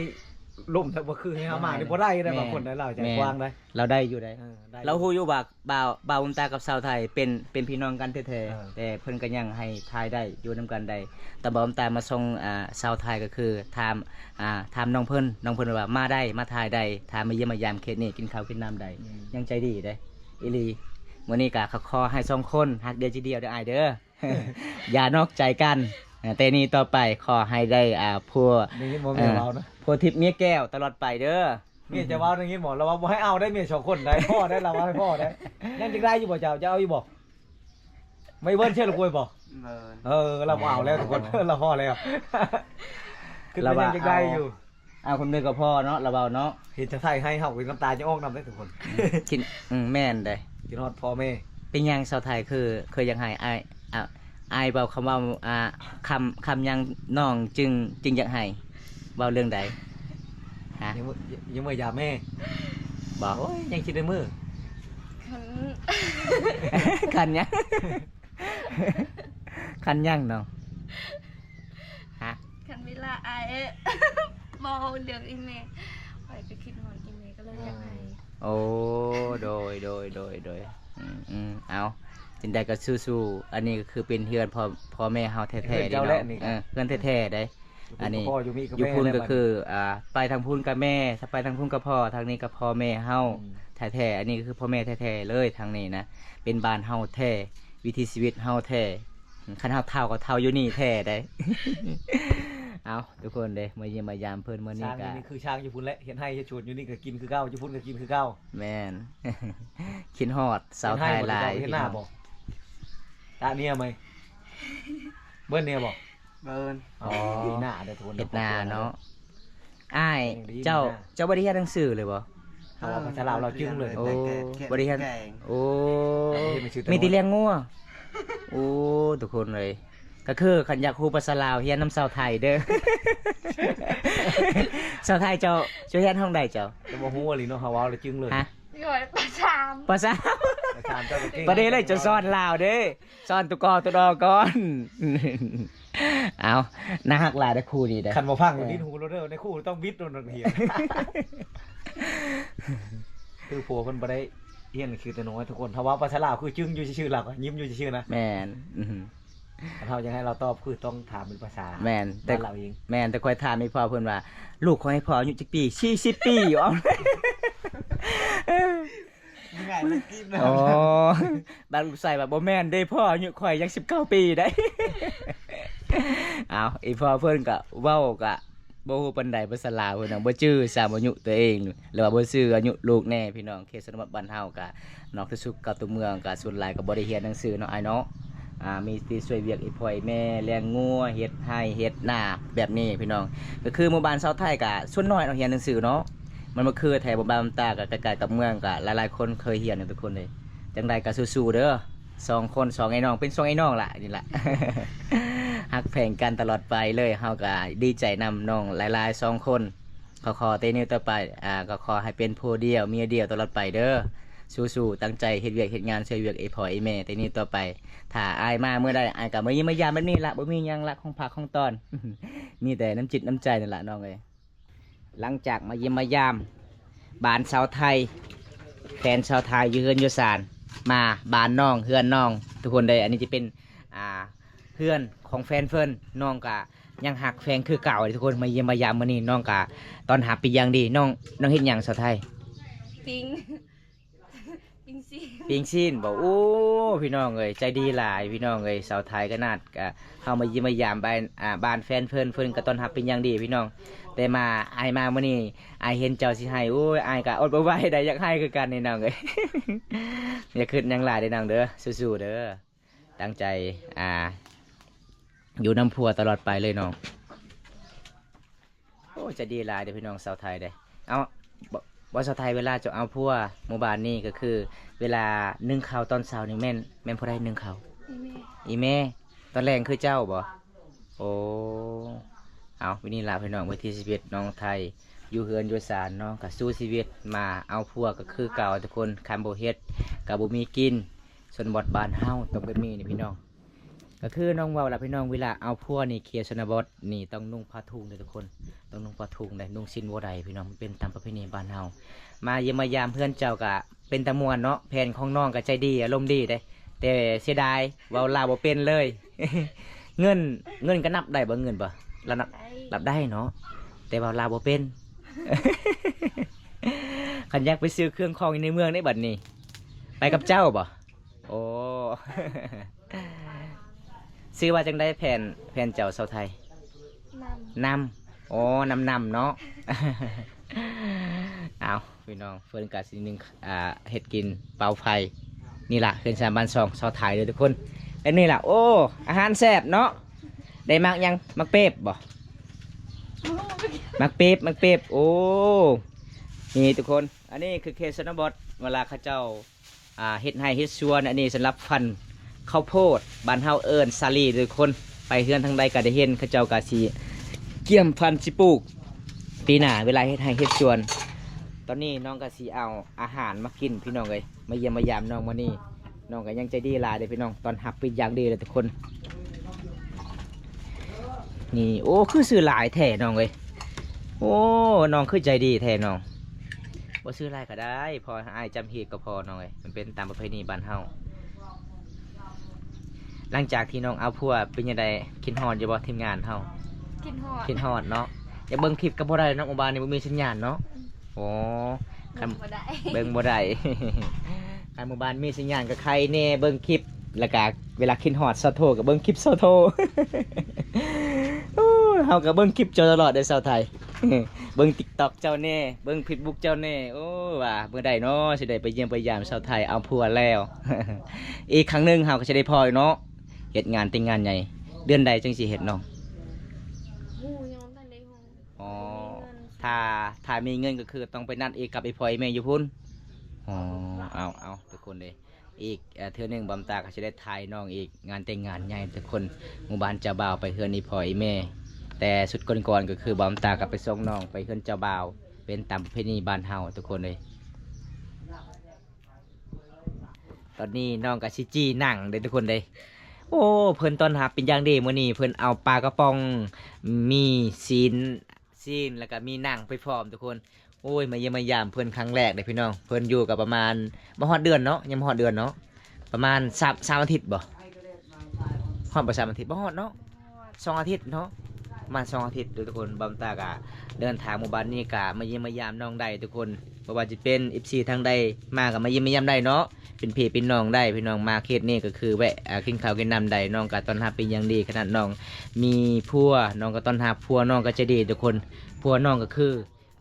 ລົມ ແຕ່ວ່າຄືໃຫ້ເຮົາມານີ້ບໍ່ໄດ້ເດ້ ແມ່ນ ບາງຄົນໄດ້ ລາວໃຈ ແມ່ນ ກວ້າງໄດ໋ ລາວໄດ້ຢູ່ໄດ໋ ເອີ ໄດ້ ລາວຮູ້ຢູ່ວ່າ ບ່າວ ບ່າວບຸນຕາກັບສາວໄທເປັນ ເປັນພີ່ນ້ອງກັນແທ້ໆ ເອີ ແຕ່ເພິ່ນກໍຍັງໃຫ້ຖ່າຍໄດ້ ຢູ່ນຳກັນໄດ້. ຕອນບ່າວບຸນຕາມາສົ່ງ ອ່າ ສາວໄທກໍຄືຖາມ ອ່າ ຖາມນ້ອງເພິ່ນ ນ້ອງເພິ່ນວ່າມາໄດ້ ມາຖ່າຍໄດ້ ຖ້າມາຢ້ຽມມາຢາມເຂດນີ້ ກິນເຂົ້າກິນນ້ຳໄດ້ ອືມ ຍັງໃຈດີເດ້ ອີ່ຫຼີ. ມື້ນີ້ກໍຂໍໃຫ້ສອງຄົນຮັກດຽວໃຈດຽວເດີອ້າຍເດີ ຢ່ານອກໃຈກັນ ແຕ່ນີ້ຕໍ່ໄປຂໍໃຫ້ໄດ້ ອ່າ ຜົວ ໄດ້ຍິນບໍ່ ເອີ ເມຍເວົ້ານະ ຜົວທິບເມຍແກ້ວຕະຫຼອດໄປເດີ. ເມຍຈະເວົ້າໄດ້ຍິນບໍ່? ລາວວ່າບໍ່ໃຫ້ເອົາໄດ້ເມຍສອງຄົນໄດ້ ພໍໄດ້ ລາວວ່າໃຫ້ພໍໄດ້. ຍັງຈະໄດ້ຢູ່ບໍ່ເຈົ້າ? ຈະເອົາຢູ່ບໍ່? ໄມເວີນເຊື່ອລະກວຍບໍ່? ເອີ ລາວບໍ່ເອົາແລ້ວທຸກຄົນ ລາວພໍແລ້ວ ຄືວ່າຍັງຈະໄດ້ຢູ່. ເອົາຄົນໜຶ່ງກໍພໍເນາະ ລາວເວົ້າເນາະ. ເຫັນຊາວໄທໄຫ້ເຮົາກໍນ້ຳຕາຈະອອກນຳເດ້ທຸກຄົນ. ຄິດ ອືມ ແມ່ນເດ້ ຄິດຮອດພໍ່ແມ່. ເປັນຫຍັງຊາວໄທຄື ຄືຢາກໃຫ້ອ້າຍ ອ່າ ອ້າຍເວົ້າຄຳເວົ້າ ອ່າ ຄຳ ຄຳຫຍັງນ້ອງຈຶ່ງ ຈຶ່ງຢາກໃຫ້ ເວົ້າເລື່ອງໃດ? ຮະ? ຍັງບໍ່ ຍັງບໍ່ຢາກແມ່ບໍ່? ໂອ້ຍ ຍັງຄິດໄດ້ມື້ ຄັນ ຄັນຫຍັງ? ຄັນຫຍັງນ້ອງ? ຮະ? ຄັນເວລາອ້າຍເວົ້າເລື່ອງອີ່ແມ່ ຂ້ອຍກໍຄິດຮອດອີ່ແມ່ ກໍເລີຍຢາກໃຫ້. ໂອ້ ໂດຍ ໂດຍ ໂດຍ ໂດຍ. ອືມ ອືມ ເອົາ ຈັ່ງໃດກໍສູ້ໆ. ອັນນີ້ກໍຄືເປັນເຮືອນພໍ່ ພໍ່ແມ່ເຮົາແທ້ໆເດ້ເນາະ. ເອີ ເຮືອນແທ້ໆເດ້. ອັນນີ້ຢູ່ພຸ້ນກໍຄື ອ່າ ໄປທາງພຸ້ນກໍແມ່ ຖ້າໄປທາງພຸ້ນກໍພໍ່ ທາງນີ້ກໍພໍ່ແມ່ເຮົາ ອືມ ແທ້ໆ. ອັນນີ້ກໍຄືພໍ່ແມ່ແທ້ໆເລີຍ ທາງນີ້ນະ ເປັນບ້ານເຮົາແທ້ ວິຖີຊີວິດເຮົາແທ້. ຄັນເຮົາເຖົ້າກໍເຖົ້າຢູ່ນີ້ແທ້ໃດ໋. ເອົາ ທຸກຄົນເດ້ ມາຢ້ຽມມາຢາມເພິ່ນມື້ນີ້ກະ ນີ້ຄືຊ້າງຢູ່ພຸ້ນແຫຼະ ເຮັດໄຮ່ເຮັດສວນຢູ່ນີ້ກໍກິນຄືເກົ່າ ຢູ່ພຸ້ນກໍກິນຄືເກົ່າ. ແມ່ນ ຄິດຮອດສາວໄທຫຼາຍ. ເຮັດນາບໍ່? ຕາເນຍໄໝ? ເບິ່ນເນຍບໍ່? ເບິ່ນ. ອໍ ເຮັດນາເດີທຸກຄົນ ເຮັດນາເນາະ. ອ້າຍ ເຈົ້າ ເຈົ້າບໍ່ໄດ້ຮຽນໜັງສືເລີຍບໍ່? ເອີ ພາສາລາວລາວຈຶ່ງເລີຍ. ໂອ້ ບໍ່ໄດ້ຮຽນ. ໂອ້ ມີແຕ່ລ້ຽງງົວ. ໂອ້ ທຸກຄົນເອີຍ ກໍຄືຄັນຢາກຮູ້ພາສາລາວ ຮຽນນຳສາວໄທເດີ. ສາວໄທເຈົ້າ ເຈົ້າຮຽນຫ້ອງໃດເຈົ້າ? ແຕ່ບໍ່ຮູ້ອີ່ຫຼີເນາະ ເຮົາເວົ້າແລ້ວຈຶ່ງເລີຍ. ຮະ? ປາສາມ ປາສາມ ປາເດ້ເລີຍ ເຈົ້າສອນລາວເດ້ ສອນຕຸກອຕຸດອກ່ອນ. ເອົາ ໜ້າຮັກຫຼາຍເດ້ຄູ່ນີ້ເດ້. ຄັນບໍ່ຟັງ ເອີ ດິນຫູໂລດເດີ ໃນຄູ່ຕ້ອງບິດໂລດນັກຮຽນ. ຄືຜົວເພິ່ນບໍ່ໄດ້ຮຽນໜັງສືແຕ່ນ້ອຍທຸກຄົນ ຖ້າເວົ້າພາສາລາວຄືຈຶ່ງຢູ່ຊື່ໆ ລາວກໍຍິ້ມຢູ່ຊື່ໆນະ. ແມ່ນ. ອື ຄັນເຮົາຢາກໃຫ້ລາວຕອບ ຄືຕ້ອງຖາມເປັນພາສາ ແມ່ນ ແຕ່ ບ້ານລາວເອງ. ແມ່ນ ແຕ່ຂ້ອຍຖາມອີ່ພໍ່ເພິ່ນວ່າ ລູກຂອງອີ່ພໍ່ອາຍຸຈັກປີ? ສີ່ສິບປີ. ເອົາ ງ່າຍມັນກິນ ອໍ ບາງລູກຊາຍວ່າ ບໍ່ແມ່ນເດ້ພໍ່ ອາຍຸຂ້ອຍຍັງສິບເກົ້າປີໄດ໋. ອ້າວ ອີ່ພໍ່ເພິ່ນກໍເວົ້າກໍບໍ່ຮູ້ປານໃດພາສາລາວເພິ່ນນະ ບໍ່ຈື່ຊ້ຳອາຍຸຕົວເອງ ຫຼືວ່າບໍ່ຈື່ອາຍຸລູກແດ່ ພີ່ນ້ອງ. ເຂດຊົນນະບົດບ້ານເຮົາກໍນອກທີ່ສຸດກັບຕົວເມືອງ ກໍສ່ວນຫຼາຍກໍບໍ່ໄດ້ຮຽນໜັງສືເນາະ ອ້າຍເນາະ. ອ່າ ມີແຕ່ຊ່ວຍວຽກອີ່ພໍ່ອີ່ແມ່ ລ້ຽງງົວ ເຮັດໄຮ່ເຮັດນາແບບນີ້ພີ່ນ້ອງ. ກໍຄືໝູ່ບ້ານຊາວໄທກໍສ່ວນໜ້ອຍເນາະຮຽນໜັງສືເນາະ ມັນບໍ່ຄືແຖວບ້ານຕາ ກໍໃກ້ໆກັບເມືອງ ກໍຫຼາຍໆຄົນເຄີຍຮຽນນະທຸກຄົນເອີຍ. ຈັ່ງໃດກໍສູ້ໆເດີ ສອງຄົນ ສອງໄອ້ນ້ອງ ເປັນສອງໄອ້ນ້ອງລະ ນີ້ລະ ຮັກແພງກັນຕະຫຼອດໄປເລີຍ. ເຮົາກໍດີໃຈນຳນ້ອງຫຼາຍໆສອງຄົນ. ຂໍ ຂໍແຕ່ນີ້ຕໍ່ໄປ ອ່າ ກໍຂໍໃຫ້ເປັນຜົວດຽວເມຍດຽວຕະຫຼອດໄປເດີ. ສູ້ໆ ຕັ້ງໃຈເຮັດວຽກເຮັດງານ ຊ່ວຍວຽກອີ່ພໍ່ອີ່ແມ່ແຕ່ນີ້ຕໍ່ໄປ. ຖ້າອ້າຍມາເມື່ອໃດ ອ້າຍກໍມາຢ້ຽມມາຢາມແບບນີ້ລະ ບໍ່ມີຫຍັງລະ ຂອງຝາກຂອງຕ້ອນ ມີແຕ່ນ້ຳຈິດນ້ຳໃຈນັ້ນລະນ້ອງເອີຍ. ຫຼັງຈາກມາຢ້ຽມມາຢາມບ້ານຊາວໄທ ແຟນຊາວໄທຢູ່ເຮືອນຢູ່ຊານ ມາບ້ານນ້ອງ ເຮືອນນ້ອງ ທຸກຄົນເດີ. ອັນນີ້ຈະເປັນ ອ່າ ເຮືອນຂອງແຟນເພິ່ນ ນ້ອງກະຍັງຮັກແພງຄືເກົ່າເດ້ທຸກຄົນ. ມາຢ້ຽມມາຢາມມື້ນີ້ ນ້ອງກະຕ້ອນຮັບເປັນຢ່າງດີ. ນ້ອງ ນ້ອງເຮັດຫຍັງຊາວໄທ? ປີ້ງ ປີ້ງຊີ້ນ ປີ້ງຊີ້ນບໍ? ໂອ້ ພີ່ນ້ອງເອີຍ ໃຈດີຫຼາຍພີ່ນ້ອງເອີຍ. ຊາວໄທຂະໜາດ ອ່າ ເຮົາມາຢ້ຽມມາຢາມບ້ານ ອ່າ ບ້ານແຟນເພິ່ນ ເພິ່ນກໍຕ້ອນຮັບເປັນຢ່າງດີພີ່ນ້ອງ. ແຕ່ມາ ອ້າຍມາມື້ນີ້ ອ້າຍເຫັນເຈົ້າຊິໄຫ້ ໂອ້ຍ ອ້າຍກໍອົດບໍ່ໄຫວໄດ້ ຢາກໄຫ້ຄືກັນນີ້ນ້ອງເອີຍ. ຢ່າຄິດຫຍັງຫຼາຍເດີນ້ອງເດີ ສູ້ໆເດີ. ຕັ້ງໃຈ ອ່າ ຢູ່ນຳຜົວຕະຫຼອດໄປເລີຍນ້ອງ. ໂອ້ ໃຈດີຫຼາຍເດີພີ່ນ້ອງ ຊາວໄທເດ້. ເອົາ ບໍ່ ບໍ່ ຊາວໄທ ເວລາເຈົ້າເອົາຜົວໝູ່ບ້ານນີ້ ກໍຄືເວລາໜຶ້ງເຂົ້າຕອນເຊົ້ານີ້ ແມ່ນ ແມ່ນຜູ້ໃດໜຶ້ງເຂົ້າ? ອີ່ແມ່ ອີ່ແມ່. ຕອນແລງຄືເຈົ້າບໍ? ໂອ້ ເອົາ ມື້ນີ້ລະພີ່ນ້ອງ ວິຖີຊີວິດນ້ອງໄທ ຢູ່ເຮືອນຢູ່ຊານເນາະ ກໍສູ້ຊີວິດ ມາເອົາຜົວກໍຄືເກົ່າທຸກຄົນ. ຄັນບໍ່ເຮັດກໍບໍ່ມີກິນ ຊົນນະບົດບ້ານເຮົາຕ້ອງແບບນີ້ນີ້ພີ່ນ້ອງ. ກໍຄືນ້ອງເວົ້າລະພີ່ນ້ອງ ເວລາເອົາຜົວນີ້ ເຂດຊົນນະບົດນີ້ຕ້ອງນຸ່ງຜ້າທຸງເດີທຸກຄົນ ຕ້ອງນຸ່ງຜ້າທຸງເດ້ ນຸ່ງສິ້ນບໍ່ໄດ້ພີ່ນ້ອງ ມັນເປັນຕາມປະເພນີບ້ານເຮົາ. ມາຢ້ຽມມາຢາມເຮືອນເຈົ້າກໍເປັນຕາມ່ວນເນາະ ແຟນຂອງນ້ອງກໍໃຈດີ ອາລົມດີເດ້ ແຕ່ເສຍດາຍເວົ້າລາວບໍ່ເປັນເລີຍ. ເງິນ ເງິນກໍນັບໄດ້ບໍ່? ເງິນບໍ່? ລາວນັບ ໄດ້ ນັບໄດ້ເນາະ ແຕ່ເວົ້າລາວບໍ່ເປັນ. ຄັນຢາກໄປຊື້ເຄື່ອງຂອງຢູ່ໃນເມືອງເດ້ ບັດນີ້ ໄປກັບເຈົ້າບໍ່? ໂອ້ ຊື່ວ່າຈັ່ງໃດແຟນ ແຟນເຈົ້າຊາວໄທ? ນຳ ນຳ ໂອ້ ນຳ ນຳເນາະ. ເອົາ ພີ່ນ້ອງ ເພິ່ນກະຊິໜຶ້ງ ອ່າ ເຮັດກິນເປົ່າໄຟ ນີ້ລະ ເຮືອນຊານບ້ານຊ່ອງຊາວໄທເດີທຸກຄົນ. ແບບນີ້ລະ ໂອ້ ອາຫານແຊບເນາະ. ໄດ້ໝາກຫຍັງ? ໝາກເປັບບໍ່? ໝາກເປັບ ໝາກເປັບ. ໂອ້ ນີ້ທຸກຄົນ ອັນນີ້ຄືເຂດຊົນນະບົດ ເວລາເຂົາເຈົ້າ ອ່າ ເຮັດໄຮ່ເຮັດສວນ. ອັນນີ້ສຳລັບຝັນເຂົ້າໂພດ ບ້ານເຮົາເອີ້ນສາລີເດີທຸກຄົນ. ໄປເຮືອນທາງໃດກໍໄດ້ເຫັນ ເຂົາເຈົ້າກໍຊິກຽມຝັນຊິປູກປີໜ້າ ເວລາເຮັດໄຮ່ເຮັດສວນ. ຕອນນີ້ນ້ອງກໍຊິເອົາອາຫານມາກິນພີ່ນ້ອງເອີຍ ມາຢ້ຽມມາຢາມນ້ອງມື້ນີ້. ນ້ອງກໍຍັງໃຈດີຫຼາຍເດ້ພີ່ນ້ອງ ຕ້ອນຮັບເປັນຢ່າງດີເລີຍທຸກຄົນ. ນີ້ ໂອ້ ຄືຊື້ຫຼາຍແທ້ນ້ອງເອີຍ. ໂອ້ ນ້ອງຄືໃຈດີແທ້ນ້ອງ. ບໍ່ຊື້ຫຼາຍກໍໄດ້ ພໍອ້າຍຈຳຮີດກໍພໍນ້ອງເອີຍ ມັນເປັນຕາມປະເພນີບ້ານເຮົາ. ຫຼັງຈາກທີ່ນ້ອງເອົາຜົວເປັນຈັ່ງໃດ ຄິດຮອດຢູ່ບໍ່ທີມງານເຮົາ? ຄິດຮອດ ຄິດຮອດເນາະ. ຢາກເບິ່ງຄລິບກໍບໍ່ໄດ້ເນາະ ໝູ່ບ້ານນີ້ບໍ່ມີສັນຍານເນາະ. ໂອ້ ຄັນ ເບິ່ງບໍ່ໄດ້ ເບິ່ງບໍ່ໄດ້. ຄັນໝູ່ບ້ານມີສັນຍານກໍໄຄແດ່ ເບິ່ງຄລິບ ແລ້ວກໍເວລາຄິດຮອດຊາວໂທກໍເບິ່ງຄລິບຊາວໂທ. ໂອ້ຍ ເຮົາກໍເບິ່ງຄລິບເຈົ້າຕະຫຼອດເດ້ຊາວໄທ ເບິ່ງຕິກຕັອກເຈົ້າແດ່ ເບິ່ງເຟສບຸກເຈົ້າແດ່. ໂອ້ ວ່າມື້ໃດເນາະຊິໄດ້ໄປຢ້ຽມໄປຢາມຊາວໄທ ເອົາຜົວແລ້ວ ອີກຄັ້ງໜຶ່ງເຮົາກໍຊິໄດ້ພໍ້ເນາະ. ເຮັດງານແຕ່ງງານໃຫຍ່ ເດືອນໃດຈຶ່ງຊິເຮັດນ້ອງ? ໂອ້ ຍັງບໍ່ທັນໄດ້ຮູ້. ອໍ ຖ້າ ຖ້າມີເງິນກໍຄືຕ້ອງໄປນັດອີກກັບອີ່ພໍ່ອີ່ແມ່ຢູ່ພຸ້ນ. ອໍ ເອົາ ເອົາ ທຸກຄົນເດ້ ອີກ ເອີ ເທື່ອໜຶ່ງບຳຕາກໍຊິໄດ້ຖ່າຍນ້ອງອີກ ງານແຕ່ງງານໃຫຍ່ທຸກຄົນ ໝູ່ບ້ານເຈົ້າບ່າວໄປເຮືອນອີ່ພໍ່ອີ່ແມ່. ແຕ່ຊຸດກ່ອນໆກໍຄືບຳຕາກໍໄປສົ່ງນ້ອງໄປເຮືອນເຈົ້າບ່າວ ເປັນຕາມປະເພນີບ້ານເຮົາທຸກຄົນເອີຍ. ຕອນນີ້ນ້ອງກໍຊິຈີ່ນັ່ງເດ້ທຸກຄົນເດ້. ໂອ້ ເພິ່ນຕ້ອນຮັບເປັນຢ່າງດີ ມື້ນີ້ເພິ່ນເອົາປາກະປ໋ອງ ມີຊີ້ນ ຊີ້ນ ແລ້ວກໍມີໜັງໄປພ້ອມທຸກຄົນ. ໂອ້ຍ ມາຢ້ຽມມາຢາມເພິ່ນຄັ້ງແລກເດ້ພີ່ນ້ອງ. ເພິ່ນຢູ່ກໍປະມານ ບໍ່ຮອດເດືອນເນາະ ຍັງບໍ່ຮອດເດືອນເນາະ ປະມານສາມ ສາມອາທິດບໍ່? ຮອດບໍ່ສາມອາທິດ? ບໍ່ຮອດເນາະ ສອງອາທິດເນາະ. ປະມານສອງອາທິດເດີທຸກຄົນ. ບ່າວຕາກະເດີນທາງມາບ້ານນີ້ ກະມາຢ້ຽມມາຢາມນ້ອງໄດ້ທຸກຄົນ. ບໍ່ວ່າຈະເປັນເອັຟຊີທາງໃດມາ ກະມາຢ້ຽມມາຢາມໄດ້ເນາະ, ເປັນພີ່ເປັນນ້ອງໄດ້ພີ່ນ້ອງ. ມາເຂດນີ້ກະຄືແວະ ອາ ກິນເຂົ້າກິນນ້ຳໄດ້. ນ້ອງກະຕ້ອນຮັບເປັນຢ່າງດີ. ຂະໜາດນ້ອງມີຜົວ ນ້ອງກະຕ້ອນຮັບ. ຜົວນ້ອງກະໃຈດີທຸກຄົນ. ຜົວນ້ອງກະຄື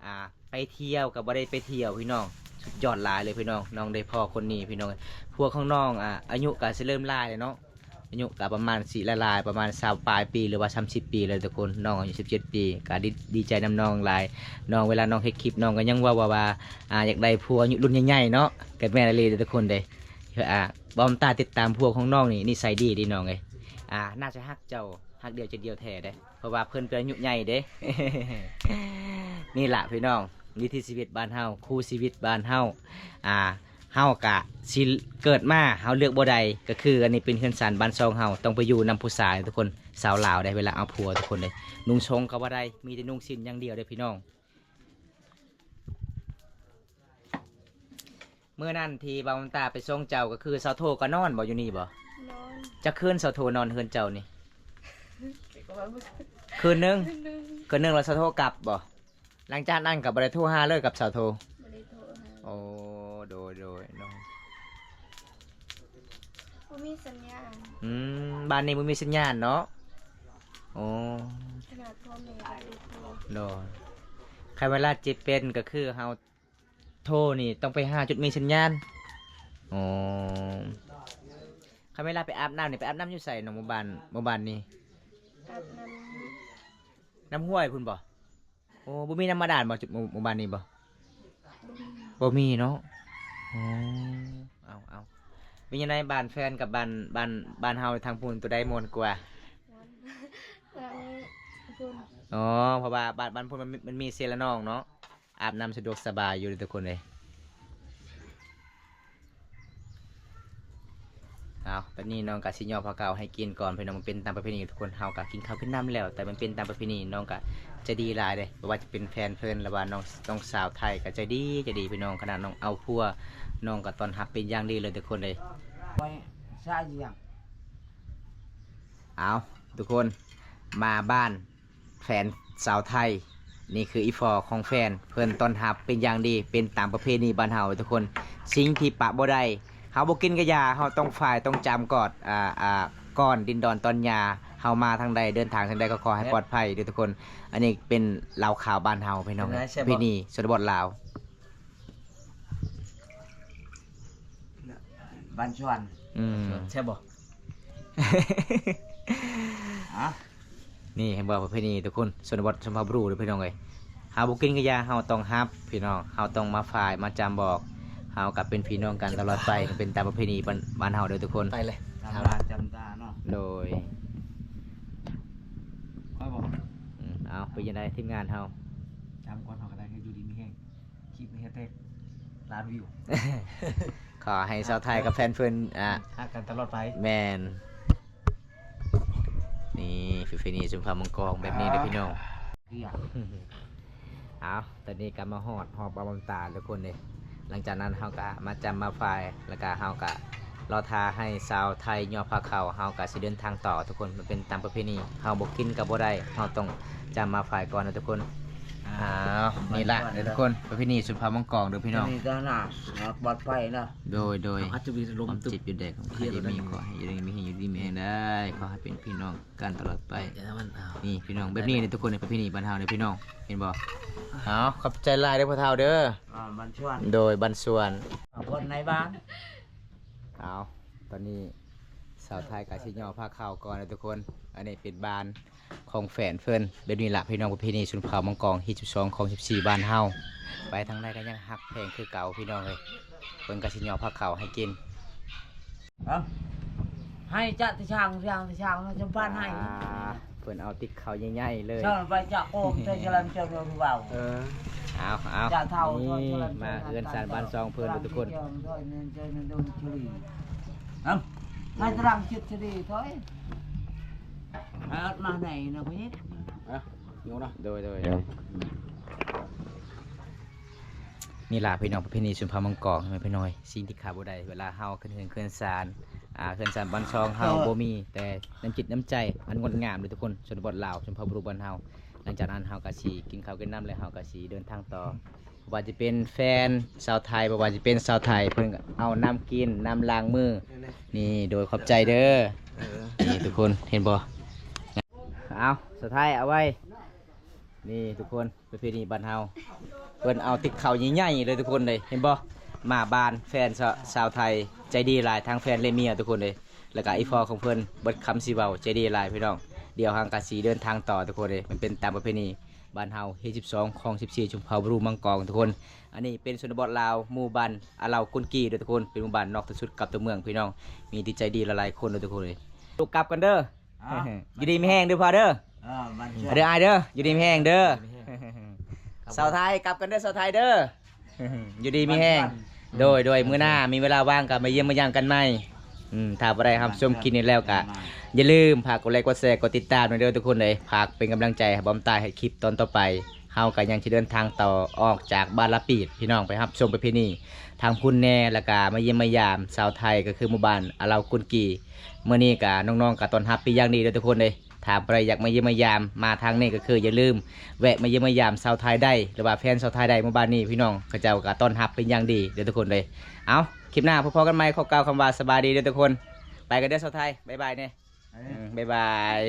ອາ ໄປທ່ຽວກະບໍ່ໄດ້ໄປທ່ຽວພີ່ນ້ອງ, ສຸດຍອດຫຼາຍເລີຍພີ່ນ້ອງ. ນ້ອງໄດ້ພໍ້ຄົນນີ້ພີ່ນ້ອງ. ຜົວຂອງນ້ອງ ອາ ອາຍຸກະຊິເລີ່ມຫຼາຍແລ້ວເນາະ, ອາຍຸກະປະມານຊິຫຼາຍໆ ປະມານຊາວປາຍປີ ຫຼືວ່າສາມສິບປີແລ້ວທຸກຄົນ. ນ້ອງອາຍຸສິບເຈັດປີ. ກະດີ ດີໃຈນຳນ້ອງຫຼາຍ. ນ້ອງ ເວລານ້ອງເຮັດຄລິບ ນ້ອງກະຍັງເວົ້າວ່າ ອາ ຢາກໄດ້ຜົວອາຍຸລຸ້ນໃຫຍ່ໆເນາະ. ກະແມ່ນອີ່ຫຼີເດີທຸກຄົນເດ້. ອາ ບ່າວຕາຕິດຕາມຜົວຂອງນ້ອງນີ້ ນິໄສດີເດ້ນ້ອງເອີຍ. ອາ ໜ້າຈະຮັກເຈົ້າ ຮັກດຽວໃຈດຽວແທ້ເດ້. ເພາະວ່າເພິ່ນເປັນອາຍຸໃຫຍ່ເດ້. ນີ້ລະພີ່ນ້ອງ ວິຖີຊີວິດບ້ານເຮົາ, ຄູ່ຊີວິດບ້ານເຮົາ. ອາ ເຮົາກະຊິເກີດມາ ເຮົາເລືອກບໍ່ໄດ້. ກະຄືອັນນີ້ເປັນເຮືອນຊານບ້ານຊ່ອງເຮົາ, ຕ້ອງໄປຢູ່ນຳຜູ້ຊາຍທຸກຄົນ. ສາວລາວໄດ້ ເວລາເອົາຜົວທຸກຄົນເດ້, ນຸ່ງຊົງກະບໍ່ໄດ້, ມີແຕ່ນຸ່ງສິ້ນຢ່າງດຽວເດ້ພີ່ນ້ອງ. ມື້ນັ້ນທີ່ບ່າວບຸນຕາໄປສົ່ງເຈົ້າ ກໍຄືສາວໂທກໍນອນບໍ່ ຢູ່ນີ້ບໍ່? ນອນ. ຈັກຄືນສາວໂທນອນເຮືອນເຈົ້ານີ້? ຄືນໜຶ່ງ? ຄືນໜຶ່ງ. ຄືນໜຶ່ງແລ້ວສາວໂທກັບບໍ່? ຫຼັງຈາກນັ້ນກໍບໍ່ໄດ້ໂທຫາເລີຍກັບສາວໂທ? ບໍ່ໄດ້ໂທຫາ. ໂອ້ ໂດຍ ໂດຍ ໂດຍ. ບໍ່ມີສັນຍານ. ອືມ ບ້ານນີ້ບໍ່ມີສັນຍານເນາະ. ໂອ້ ຂະໜາດພໍ່ແມ່ກໍບໍ່ໄດ້ໂທ. ໂດຍ. ຄັນເວລາເຈັບເປັນກໍຄືເຮົາ ໂທນີ້ຕ້ອງໄປຫາຈຸດມີສັນຍານ. ອໍ ຄັນເວລາໄປອາບນ້ຳນີ້ ໄປອາບນ້ຳຢູ່ໃສນ້ອງ? ໝູ່ບ້ານ ໝູ່ບ້ານນີ້ ອາບນ້ຳ ນ້ຳຫ້ວຍພຸ້ນບໍ່? ໂອ້ ບໍ່ມີນ້ຳບາດານບໍ່ ໝູ່ ໝູ່ບ້ານນີ້ບໍ່? ບໍ່ມີ ບໍ່ມີເນາະ. ອໍ ເອົາ ເອົາ ເປັນຈັ່ງໃດ ບ້ານແຟນກັບບ້ານ ບ້ານ ບ້ານເຮົາທາງພຸ້ນ ໂຕໃດມ່ວນກວ່າ? ມ່ວນ ທາງພຸ້ນ. ອໍ ເພາະວ່າບ້ານ ບ້ານພຸ້ນມັນ ມັນມີເຊລະນອງເນາະ. ອາບນ້ຳສະດວກສະບາຍຢູ່ເດີທຸກຄົນເອີຍ. ເອົາ ຕອນນີ້ນ້ອງກະຊິຍໍພາເຂົ້າໃຫ້ກິນກ່ອນພີ່ນ້ອງ. ມັນເປັນຕາມປະເພນີທຸກຄົນ. ເຮົາກະກິນເຂົ້າກິນນ້ຳແລ້ວ ແຕ່ມັນເປັນຕາມປະເພນີ. ນ້ອງກະໃຈດີຫຼາຍເດ້ ບໍ່ວ່າຈະເປັນແຟນເພິ່ນ ຫຼືວ່ານ້ອງ ນ້ອງສາວໄທກະໃຈດີ ໃຈດີພີ່ນ້ອງ. ຂະໜາດນ້ອງເອົາຜົວ ນ້ອງກະຕ້ອນຮັບເປັນຢ່າງດີເລີຍທຸກຄົນເອີຍ. ເອົາ ທຸກຄົນ ມາບ້ານ ແຟນສາວໄທ ນີ້ຄືອີ່ພໍ່ຂອງແຟນ ເພິ່ນຕ້ອນຮັບເປັນຢ່າງດີ ເປັນຕາມປະເພນີບ້ານເຮົາທຸກຄົນ. ສິ່ງທີ່ປະບໍ່ໄດ້ ເຮົາບໍ່ກິນກະຢ່າ ເຮົາຕ້ອງຝາຍຕ້ອງຈຳກອດ ອາ ອາ ກ່ອນດິນດອນຕອນຫຍ້າ. ເຮົາມາທາງໃດ ເດີນທາງທາງໃດກໍຂໍໃຫ້ປອດໄພເດີທຸກຄົນ. ອັນນີ້ເປັນເຫຼົ້າຂາວບ້ານເຮົາພີ່ນ້ອງ ປະເພນີຊົນນະບົດລາວ. ບ້ານສວນ. ອືມ ແຊບບໍ່? ຮະ ນີ້ເຫັນບໍ່ ປະເພນີທຸກຄົນ ຊົນນະບົດຊົນເຜົ່າບຣູເດີພີ່ນ້ອງເອີຍ. ເຮົາບໍ່ກິນກະຢ່າ ເຮົາຕ້ອງຮັບພີ່ນ້ອງ ເຮົາຕ້ອງມາຝາຍມາຈຳບອກ ເຮົາກະເປັນພີ່ນ້ອງກັນຕະຫຼອດໄປ. ມັນເປັນຕາມປະເພນີບ້ານ ບ້ານເຮົາເດີທຸກຄົນ. ໄປເລີຍ ຈຳຕາ ຈຳຕາເນາະ. ໂດຍ. ຂ້ອຍບອກ ອືມ ເອົາ ເປັນຈັ່ງໃດທີມງານເຮົາ? ຈຳກ່ອນ ເຮົາກະໄດ້ ໃຫ້ຢູ່ດີມີແຮງ. ຄລິບເຮັດແທ້ລ້ານວິວ. ຂໍໃຫ້ສາວໄທກັບແຟນເພິ່ນ ອ່າ ຮັກກັນຕະຫຼອດໄປ. ແມ່ນ. ນີ້ ປະເພນີຊົນເຜົ່າມັງກອງແບບນີ້ເດີພີ່ນ້ອງ. ເອົາ ຕອນນີ້ກະມາຮອດຮອບເອົາບຳຕາທຸກຄົນເດ້. ຫຼັງຈາກນັ້ນເຮົາກະມາຈຳມາຝາຍ ແລ້ວກະເຮົາກະລໍຖ້າໃຫ້ສາວໄທຍໍພາເຂົ້າ ເຮົາກະຊິເດີນທາງຕໍ່ທຸກຄົນ. ມັນເປັນຕາມປະເພນີ ເຮົາບໍ່ກິນກະບໍ່ໄດ້ ເຮົາຕ້ອງຈຳມາຝາຍກ່ອນນະທຸກຄົນ. ອ້າວ ນີ້ລະເດີທຸກຄົນ ປະເພນີຊົນເຜົ່າມັງກອງເດີພີ່ນ້ອງ. ປອດໄພນະ. ໂດຍ ໂດຍ. ຄວາມເຈັບຢ່າໄດ້ ຂໍໃຫ້ຢູ່ດີມີແຮງ ຢູ່ດີມີແຮງໄດ້ ຂໍໃຫ້ເປັນພີ່ນ້ອງກັນຕະຫຼອດໄປ. ນີ້ພີ່ນ້ອງ ແບບນີ້ເດີທຸກຄົນ ປະເພນີບ້ານເຮົາເດີພີ່ນ້ອງ ເຫັນບໍ່? ເອົາ ຂອບໃຈຫຼາຍເດີພໍ່ເຖົ້າເດີ. ບ້ານສວນ. ໂດຍ ບ້ານສວນ ຄົນໃນບ້ານ. ເອົາ ຕອນນີ້ສາວໄທກະຊິຍໍພາເຂົ້າກ່ອນເດີທຸກຄົນ. ອັນນີ້ເປັນບ້ານຂອງແຟນເພິ່ນ. ແບບນີ້ລະພີ່ນ້ອງ ປະເພນີຊົນເຜົ່າມັງກອງ ຮີດສິບສອງ ຄອງສິບສີ່ ບ້ານເຮົາ. ໄປທາງໃດກະຍັງຮັກແພງຄືເກົ່າພີ່ນ້ອງເອີຍ. ເພິ່ນກະຊິຍໍພາເຂົ້າໃຫ້ກິນ. ເອົາ ໃຫ້ຈະຕິຊ່າງ ຊ່າງ ຊ່າງ ຈຳປານໃຫ້. ອ່າ ເພິ່ນເອົາຕິກເຂົ້າໃຫຍ່ໆເລີຍ. ເຈົ້າໄປຈະໂກງ ເຈົ້າຈະລັນເຈົ້າເດີຜູ້ບ່າວ. ເອີ ເອົາ ເອົາ ຈະເຖົ້າ ນີ້ ມາເຮືອນຊານບ້ານຊ່ອງເພິ່ນທຸກຄົນ. ເອົາ ໃຫ້ຕະລັງຈິດຈະດີ ຖອຍ ໃຫ້ອອກມາໃນນະ ຜູ້ຍິງ. ເອີ ໂຍນເນາະ. ໂດຍ ໂດຍ. ນີ້ລະພີ່ນ້ອງ ປະເພນີຊົນເຜົ່າມັງກອງ ແມ່ນພີ່ນ້ອງເອີຍ. ສິ່ງທີ່ຂາດບໍ່ໄດ້ ເວລາເຮົາຂຶ້ນເຮືອນຂຶ້ນຊານ ອ່າ ເຮືອນຊານບ້ານຊ່ອງເຮົາ ເອີ ບໍ່ມີແຕ່ນ້ຳຈິດນ້ຳໃຈອັນງົດງາມເດີທຸກຄົນ. ຊົນນະບົດລາວ ຊົນເຜົ່າບຣູບ້ານເຮົາ. ຫຼັງຈາກນັ້ນເຮົາກໍຊິກິນເຂົ້າກິນນ້ຳ ແລ້ວເຮົາກໍຊິເດີນທາງຕໍ່. ບໍ່ວ່າຈະເປັນແຟນຊາວໄທ ບໍ່ວ່າຈະເປັນຊາວໄທ ເພິ່ນກໍເອົານ້ຳກິນ ນ້ຳລ້າງມື. ນີ້ ໂດຍຂອບໃຈເດີ. ເອີ ນີ້ທຸກຄົນເຫັນບໍ່? ເອົາ ສາວໄທເອົາໄວ້. ນີ້ທຸກຄົນ ປະເພນີບ້ານເຮົາ ເພິ່ນເອົາຕິບເຂົ້າໃຫຍ່ໆເລີຍທຸກຄົນເລີຍ ເຫັນບໍ່? ມາບ້ານແຟນຊາ ຊາວໄທໃຈດີຫຼາຍ ທັງແຟນແລະເມຍທຸກຄົນເລີຍ. ແລ້ວກະອີ່ພໍ່ຂອງເພິ່ນ ເບິດຄຳຊິເວົ້າ ໃຈດີຫຼາຍພີ່ນ້ອງ. ດຽວເຮົາກະຊິເດີນທາງຕໍ່ທຸກຄົນເລີຍ. ມັນເປັນຕາມປະເພນີບ້ານເຮົາ ເຂດສິບສອງ ຄອງສິບສີ່ ຊົນເຜົ່າບຣູມັງກອງທຸກຄົນ. ອັນນີ້ເປັນຊົນນະບົດລາວ ໝູ່ບ້ານອາເລົາກຸນກີເດີທຸກຄົນ. ເປັນໝູ່ບ້ານນອກທີ່ສຸດກັບຕົວເມືອງພີ່ນ້ອງ. ມີທີ່ໃຈດີຫຼາຍໆຄົນເດີທຸກຄົນເລີຍ. ລູກກັບກັນເດີ. ອ່າ ຢູ່ດີມີແຮງເດີພໍ່ເດີ. ເອີ ມັນ ເດີອ້າຍເດີ ຢູ່ດີມີແຮງເດີ. ຢູ່ດີມີແຮງ. ສາວໄທກັບກັນເດີ ສາວໄທເດີ. ຢູ່ດີມີແຮງ. ໂດຍ ໂດຍ ມື້ໜ້າມີເວລາວ່າງກໍມາຢ້ຽມມາຢາມກັນໃໝ່. ອືມ ຖ້າຜູ້ໃດຮັບຊົມຄລິບນີ້ແລ້ວກໍຢ່າລືມຝາກກົດໄລກ໌ ກົດແຊ ກົດຕິດຕາມແດ່ເດີທຸກຄົນເອີຍ. ຝາກເປັນກຳລັງໃຈໃຫ້ບອມຕາຍເຮັດຄລິບຕອນຕໍ່ໄປ. ເຮົາກໍຍັງຊິເດີນທາງຕໍ່ອອກຈາກບ້ານລະປີດ ພີ່ນ້ອງ ໄປຮັບຊົມປະເພນີທາງພຸ້ນແດ່ ແລ້ວກໍມາຢ້ຽມມາຢາມຊາວໄທ ກໍຄືໝູ່ບ້ານອາເລົາກຸນກີ. ມື້ນີ້ກໍນ້ອງໆກໍຕ້ອນຮັບເປັນຢ່າງດີເດີທຸກຄົນເອີຍ. ຖ້າຜູ້ໃດຢາກມາຢ້ຽມມາຢາມ ມາທາງນີ້ກໍຄືຢ່າລືມແວະມາຢ້ຽມມາຢາມຊາວໄທໄດ້ ຫຼືວ່າແຟນຊາວໄທໄດ້. ໝູ່ບ້ານນີ້ພີ່ນ້ອງເຂົາເຈົ້າກໍຕ້ອນຮັບເປັນຢ່າງດີເດີທຸກຄົນເອີຍ. ເອົາ ຄລິບໜ້າພໍ້ໆກັນໃໝ່. ຂໍກ່າວຄຳວ່າສະບາຍດີເດີທຸກຄົນ. ໄປກັນເດີຊາວໄທ ບາຍບາຍແດ່. ເອີ ອືມ ບາຍບາຍ.